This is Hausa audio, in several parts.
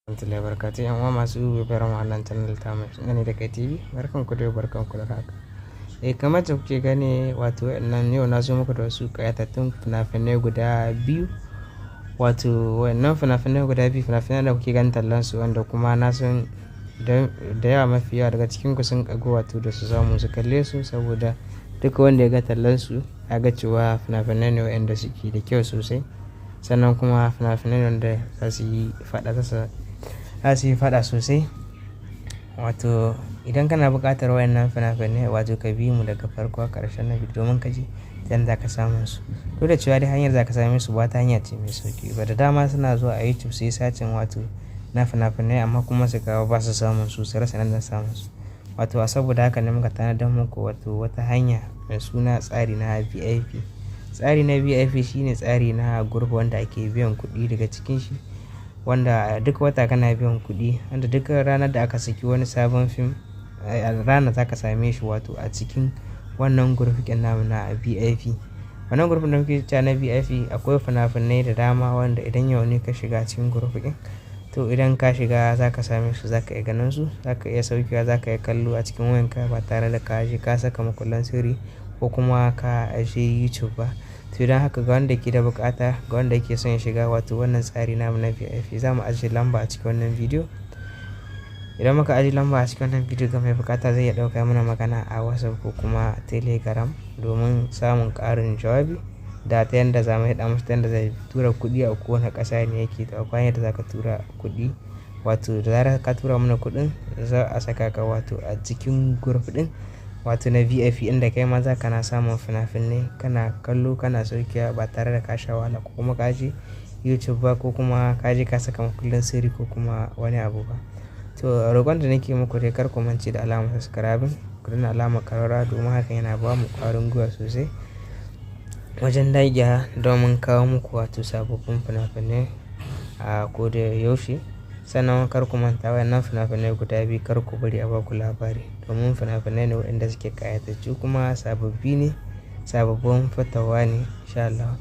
Warahmatullahi wabarakatuh. 'Yan uwa masu bibiyar mu wannan channel ta mu Gani da Kai TV. Barkan ku dai, barkan ku da haka. Eh, kamar da kuke gani, wato waɗannan yau na zo muku da wasu ƙayatattun fina-finai guda biyu. Wato waɗannan fina-finai guda biyu, fina-finai da kuke ganin tallan su, wanda kuma na san da yawa, mafi yawa daga cikin ku sun ƙagu wato da su samu su kalle su, saboda duka wanda ya ga tallan su ya ga cewa fina-finai ne waɗanda suke da kyau sosai. Sannan kuma fina-finai ne wanda za su yi faɗa sosai. Wato idan kana buƙatar waɗannan fina-finai, wato ka bi mu daga farko har ƙarshen na bidiyo domin ka ji yanda za ka samu su. Duk da cewa dai hanyar za ka same su ba ta hanya ce mai sauƙi ba. Da dama suna zuwa a YouTube su yi searching wato na fina-finai, amma kuma su kawo ba su samun su, su rasa inda samun su. Wato a saboda haka ne muka tanadar muku wato wata hanya mai suna tsari na VIP. Tsari na VIP shine tsari na group wanda ake biyan kuɗi daga cikin shi, wanda duk wata kana biyan kuɗi, wanda duk ranar da aka saki wani sabon fim, a ranar za ka same shi wato a cikin wannan group ɗin namu na VIP. Wannan group da muke cewa na VIP, akwai fina-finai da dama wanda idan yau ne ka shiga cikin group ɗin, to idan ka shiga za ka same su, za ka iya ganin su, za ka iya saukewa, za ka iya kallo a cikin wayanka ba tare da ka je ka saka makullan sirri ko kuma ka je YouTube ba. To don haka, ga wanda ke da buƙata, ga wanda yake son ya shiga wato wannan tsari namu na VIP, za mu ajiye lamba a cikin wannan bidiyo. Idan muka ajiye lamba a cikin wannan bidiyo, ga mai buƙata zai iya ɗauka mana magana a WhatsApp ko kuma Telegram domin samun ƙarin jawabi da ta yanda za mu haɗa masa, ta yanda zai tura kuɗi a kowane ƙasa ne yake. To akwai hanyar da za ka tura kuɗi, wato da zarar ka tura mana kuɗin, za a saka ka wato a cikin group ɗin wato na VIP, inda kai ma za ka na samun fina-finai, kana kallo, kana saukewa ba tare da ka sha wahala ko kuma ka je YouTube ba, ko kuma ka je ka saka makullin sirri ko kuma wani abu ba. To roƙon da nake muku dai, kar ku mance da alamar subscribing, ku danna alamar ƙararrawa, domin hakan yana ba mu ƙwarin gwiwa sosai wajen dagewa domin kawo muku wato sababbin fina-finai a ko da yaushe. Sannan kar ku manta, wayannan fina-finai guda biyu, kar ku bari a baku labari, domin fina-finai ne waɗanda suke ƙayatattu kuma sababbi ne, sababbin fitowa ne in sha Allah.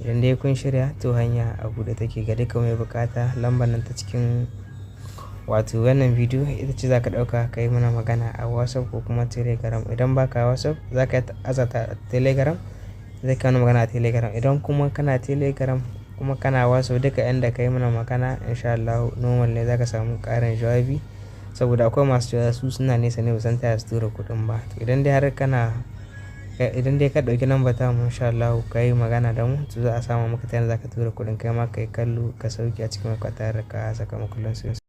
Idan dai kun shirya, to hanya a buɗe take ga duka mai buƙata. Lambar nan ta cikin wato wannan bidiyo ita ce za ka ɗauka ka yi mana magana a WhatsApp ko kuma Telegram. Idan ba ka WhatsApp, za ka aza ta Telegram, zai ka mana magana a Telegram. Idan kuma kana Telegram kuma kana WhatsApp, duka inda ka yi mana magana, in sha Allah normal ne, za ka samu ƙarin jawabi. Saboda akwai masu cewa su suna nesa ne, ba san taya su tura kuɗin ba. To idan dai har kana, idan dai ka ɗauki lambar tamu, in sha Allahu ka yi magana da mu, to za a sama maka ta yanda za ka tura kuɗin, kai ma ka yi kallo, ka sauke a cikin wayarka tare da ka saka makullin sirri.